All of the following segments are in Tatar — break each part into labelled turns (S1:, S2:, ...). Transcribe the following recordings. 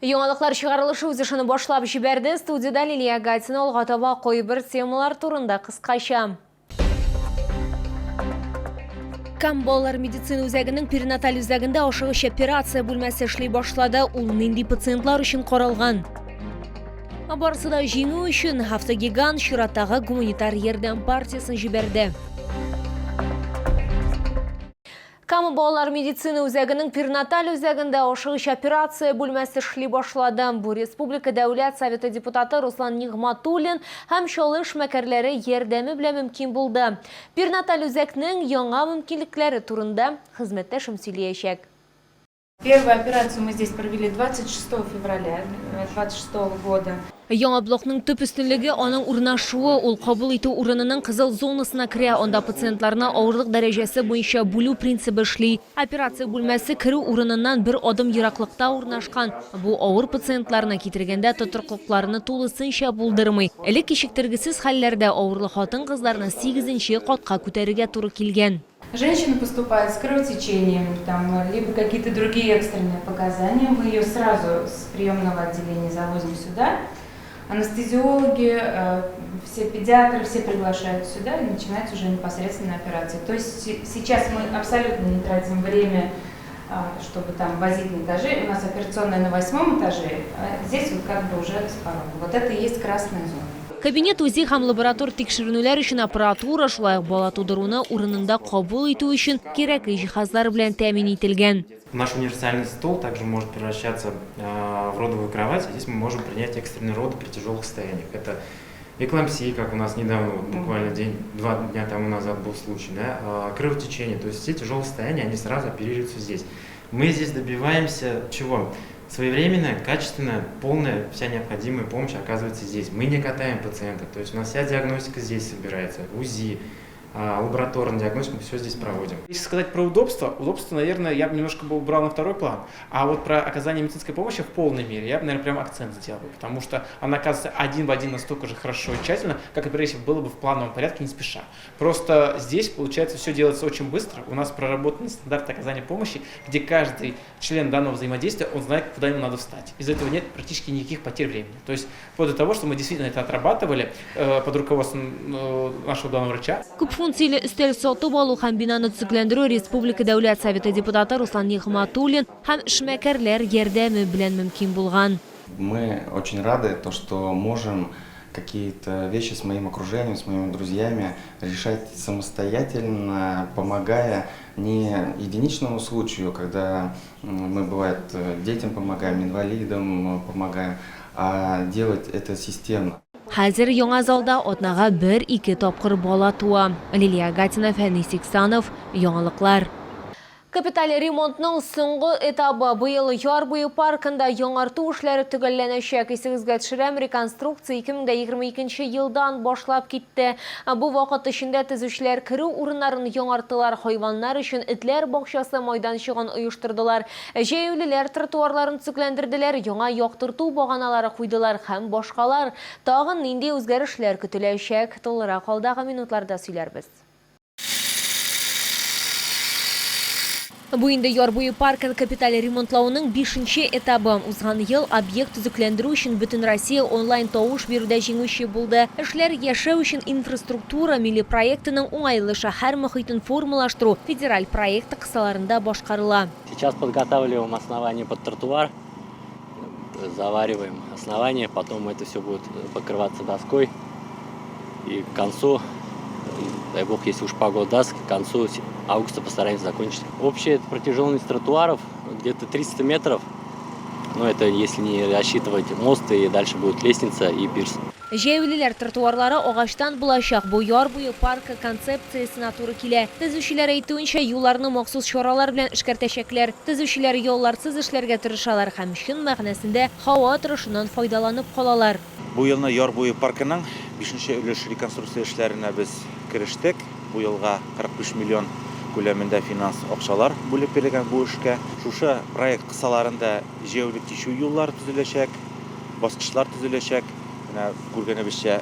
S1: Яңалыклар чыгарылышы үз эшен башлап җибәрде. Студиядә Лилия Гатина алга таба кайбер темалар турында кыскача. Кам балалар медицина үзәгенең перинаталь үзәгендә ашыгыч операция бүлмәсе эшли башлады. Ул нинди пациентлар өчен каралган? Барысы да җиңү өчен автогигант чираттагы гуманитар ярдәм партиясен җибәрде. Кама балалар медицина үзәгенең перинаталь үзәгендә ашыгыч операция бүлмәсе эшли башлады. Бу Республика Дәүләт Советы депутаты Руслан Нигъматуллин һәм Чаллы эшмәкәрләре ярдәме белән мөмкин булды. Перинаталь үзәкнең яңа мөмкинлекләре турында хезмәттәшем сөйлиячәк.
S2: Первую операцию мы здесь провели 26 февраля 26 года.
S1: Яңа блокның төп өстенлеге, аның урнашуы. Ул кабул итү урынының кызыл зонасына керә, анда пациентларны авырлык дәрәҗәсе буенча бүлү принцибы эшли. Операция бүлмәсе керү урыныннан бер адым ераклыкта урнашкан. Бу авыр пациентларны китергәндә тотрыклыкларны тулысынча булдырмый. Элек кичектергесез хәлләрдә авырлы хатын-кызларны сигезенче катка күтәрергә туры килгән.
S2: Женщина поступает с кровотечением, там, либо какие-то другие экстренные показания, мы ее сразу с приемного отделения завозим сюда. Анестезиологи, э, все педиатры, все приглашают сюда и начинается уже непосредственно операция. То есть сейчас мы абсолютно не тратим время, чтобы там возить на этажи. У нас операционная на восьмом этаже, а здесь вот как бы уже с порога. Вот это и есть красная зона.
S1: Кабинет УЗИ һәм лаборатор тикшеренүләр өчен аппаратура, шулай ук бала тудыруны урынында кабул итү өчен кирәкле җиһазлар белән тәэмин ителгән.
S3: Наш универсальный стол также может превращаться в родовую кровать. Здесь мы можем принять экстренные роды при тяжелых состояниях. Это эклампсия, как у нас недавно, вот буквально день, 2 дня тому назад был случай, да, кровотечение. То есть все тяжелые состояния, они сразу оперируются здесь. Мы здесь добиваемся чего? Своевременная, качественная, полная, вся необходимая помощь оказывается здесь. Мы не катаем пациента, то есть у нас вся диагностика здесь собирается, УЗИ, лабораторная диагностика, мы все здесь проводим.
S4: Если сказать про удобство, удобство, наверное, я бы немножко бы убрал на второй план. А вот про оказание медицинской помощи в полной мере я бы, наверное, прям акцент сделал бы, потому что она оказывается один в один настолько же хорошо и тщательно, как, например, если было бы в плановом порядке, не спеша. Просто здесь, получается, все делается очень быстро. У нас проработаны стандарты оказания помощи, где каждый член данного взаимодействия, он знает, куда ему надо встать. Из-за этого нет практически никаких потерь времени. То есть, вплоть до того, что мы действительно это отрабатывали под руководством нашего главного врача.
S1: Күпфункцияле өстәл сатып алу һәм бинаны төзекләндерү Республика Дәүләт Советы депутаты Руслан Нигъматуллин һәм эшмәкәрләр ярдәме белән мөмкин булган.
S5: Мы очень рады, то, что можем какие-то вещи с моим окружением, с моими друзьями решать самостоятельно, помогая не единичному случаю, когда мы, бывает, детям помогаем, инвалидам помогаем, а делать это системно.
S1: Хәзер яңа залда атнага бер-ике тапкыр бала туа. Лилия Гатина, Фәнис Иксанов, Яңалыклар. Капиталь ремонтның соңгы этабы быел Яр буе паркында яңарту эшләре төгәлләнәчәк. Исегезгә төшерәм, реконструкция 2022 елдан башлап китте. Бу вакыт эчендә төзүчеләр керү урыннарын яңарттылар, хайваннар өчен этләр бакчасы майданчыгын оештырдылар, җәяүлеләр тротуарларын төзекләндерделәр, яңа яктырту баганалары куйдылар һәм башкалар. Тагын нинди үзгәрешләр көтеләчәк, тулырак алдагы минутларда сөйләрбез. Бу инде Яр буе паркын капиталь ремонтлауның бишенче этабы. Узган ел объект төзекләндерү өчен Бөтенроссия онлайн-тавыш бирүдә җиңүче булды. Эшләр Яшәү өчен инфраструктура милли проектының Уңайлы шәһәр мохитен формалаштыру федераль проекты кысаларында башкарыла.
S6: Сейчас подготавливаем основание под тротуар, завариваем основание, потом это все будет покрываться доской. И к концу, дай бог, если уж погода даст, к концу августа постараемся закончить. Общая протяженность тротуаров где-то 300 метров. Но это если не рассчитывать мост, и дальше будет лестница и пирс.
S1: Җәяүлеләр тротуарлары агачтан булачак. Бу Яр буе паркы концепциясенә туры килә. Төзүчеләр әйтүенчә, юлларны махсус чаралар белән эшкәртәчәкләр. Төзүчеләр ялларсыз эшләргә тырышалар һәм чын мәгънәсендә һава торышыннан файдаланып калалар.
S7: Бу елны Яр буе паркының бишенче өлеш реконструкция эшләренә без керештек. Бу елга 45 миллион күләмендә финанс акчалар бүлеп бирелгән бу эшкә. Шушы проект кысаларында җәяүле кичү юллары төзеләчәк, баскычлар төзеләчәк. Менә күргәнебезчә,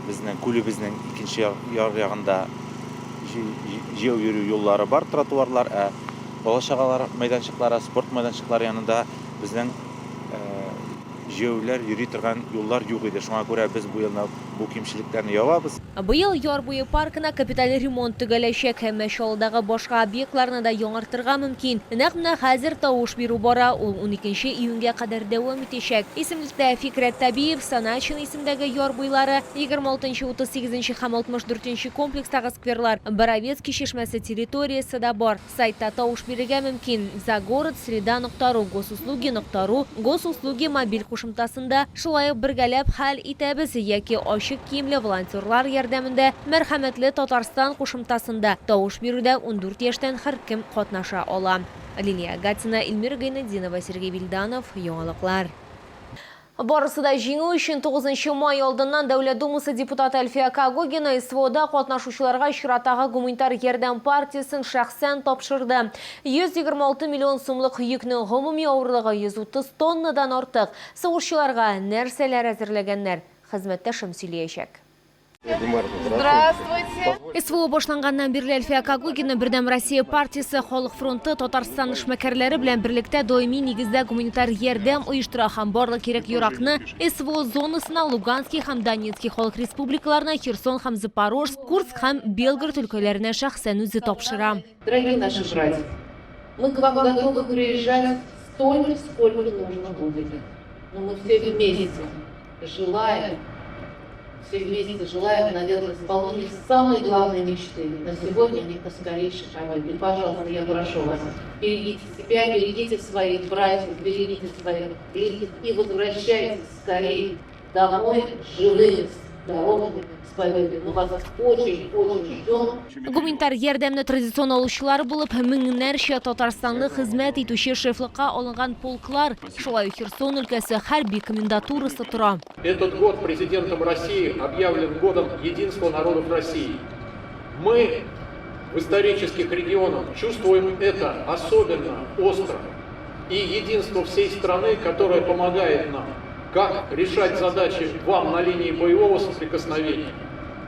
S7: безнең күлебезнең икенче яр ягында җәяү йөрү юллары бар, тротуарлар, ә бала-чагалар мәйданчыклары, спорт мәйданчыклары янында безнең. җәяүлеләр йөри торган юллар юк иде. Шуңа күрә без бу елны бу кимчелекләрне ябабыз.
S1: Быел Яр буе паркына капиталь ремонт төгәлләчәк, әмма Чаллыдагы башка объектларны да яңартырга мөмкин. Нәкъ менә хәзер тавыш бирү бара, ул уникенче июньгә кадәр дәвам итәчәк. Исемлектә Фикрәт Табиев, Саначин исемдәге яр буйлары, 26 нчы, 38 нче һәм 64 нче комплекстагы скверлар, Боровецкий чишмәсе территориясе дә бар. Сайтта тавыш бирергә мөмкин, За город, среда нокта ру, Госуслуги нокта ру, Госуслуги мобиль кушымтасында, шулай ук Бергәләп хәл итәбез яки ачык киемле волонтерлар ярдәмендә Мәрхәмәтле Татарстан кушымтасында тавыш бирүдә 14 яшьтән һәркем катнаша ала. Лилия Гатина, Эльмира Гайнетдинова, Сергей Вильданов, Яңалыклар. Барысы да җиңү өчен 9 май алдыннан Дәүләт Думасы депутаты Әлфия Когогина СВОда катнашучыларга чираттагы гуманитар ярдәм партиясен шәхсән тапшырды. 126 миллион сумлык йөкнең гомуми авырлыгы 130 тоннадан артык. Сугышчыларга нәрсәләр әзерләгәннәр, хезмәттәшем сөйлиячәк.
S8: Здравствуйте!
S1: СВО башланганнан бирле Әлфия Когогина Бердәм Россия партиясе, Халык фронты, Татарстан эшмәкәрләре белән берлектә даими нигездә гуманитар ярдәм оештыра һәм барлык кирәк-яракны СВО зонасына Луганский һәм Донецкий халык республикаларына, Херсон һәм Запорожск, Курск һәм Белгород өлкәләренә шәхсән үзе тапшыра.
S8: Дорогие наши братья, мы к вам готовы приезжать столько, сколько нужно будет. Но мы все вместе желаем, все вместе желаем, наверное, исполнить самые главные мечты на сегодня это скорейшей победы. Пожалуйста, я прошу вас, берегите себя, берегите своих братьев, берегите своих близких и возвращайтесь скорее домой живыми, здоровыми, с победой. Мы вас очень-очень ждем.
S1: Гуманитар ярдәмне традицион алучылар булып меңнәрчә татарстанлы хезмәт итүче шефлыкка алынган полклар, шулай ук Херсон өлкәсе хәрби комендатурасы тора.
S9: Этот год президентом России объявлен годом единства народов России. Мы в исторических регионах чувствуем это особенно остро. И единство всей страны, которое помогает нам, как решать задачи вам на линии боевого соприкосновения,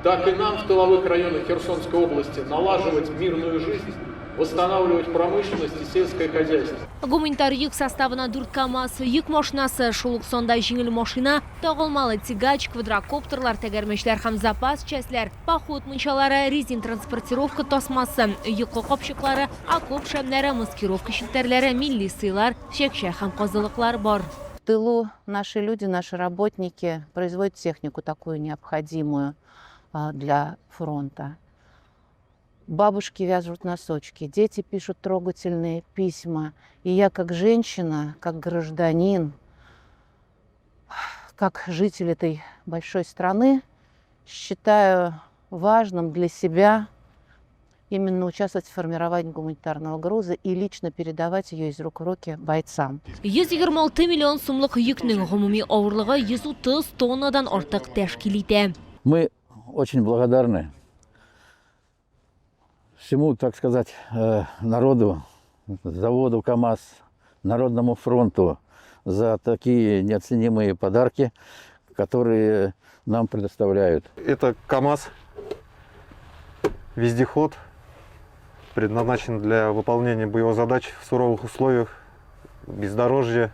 S9: так и нам в тыловых районах Херсонской области налаживать мирную жизнь, восстанавливать промышленность и сельское хозяйство.
S1: Гуманитар йөк составына 4 КАМАЗ йөк машинасы, шул ук санда җиңел машина, тагылмалы тягач, квадрокоптерлар, тәгәрмәчләр һәм запас частьләр, поход мунчалары, резин транспортировка тасмасы, йокы капчыклары, окоп шәмнәре, маскировка челтәрләре, милли сыйлар, чәкчәк һәм казылыклар бар.
S8: В тылу наши люди, наши работники производят технику такую необходимую для фронта. Бабушки вяжут носочки, дети пишут трогательные письма. И я как женщина, как гражданин, как житель этой большой страны, считаю важным для себя именно участвовать в формировании гуманитарного груза и лично передавать ее из рук в руки бойцам.
S1: 126 миллион сумлык йөкнең гомуми авырлыгы 130 тоннадан артык тәшкил итә.
S10: Мы очень благодарны всему, так сказать, народу, заводу КАМАЗ, Народному фронту за такие неоценимые подарки, которые нам предоставляют.
S11: Это КАМАЗ, вездеход, предназначен для выполнения боевых задач в суровых условиях, бездорожье,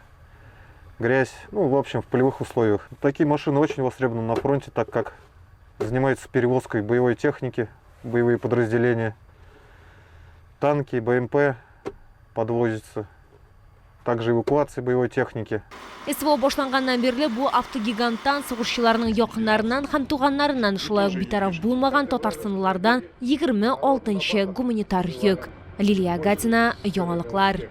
S11: грязь, в общем, в полевых условиях. Такие машины очень востребованы на фронте, так как занимаются перевозкой боевой техники, боевые подразделения, танки, БМП подвозятся, также эвакуация боевой техники.
S1: СВО башланганнан бирле бу автогиганттан сугышчыларның якыннарыннан һәм туганнарыннан, шулай ук битараф булмаган татарстанлылардан 26 гуманитар йөк. Лилия Гатина, Яңалыклар.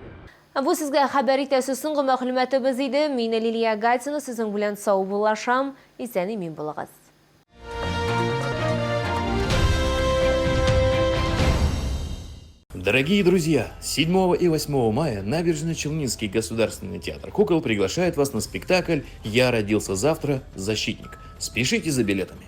S1: Бу сезгә хәбәр итәсе соңгы мәгълүматыбыз иде. Мин Лилия Гатина сезнең белән саубуллашам. Исән-имин булыгыз.
S12: Дорогие друзья, 7 и 8 мая Набережно-Челнинский государственный театр кукол приглашает вас на спектакль «Я родился завтра. Защитник». Спешите за билетами.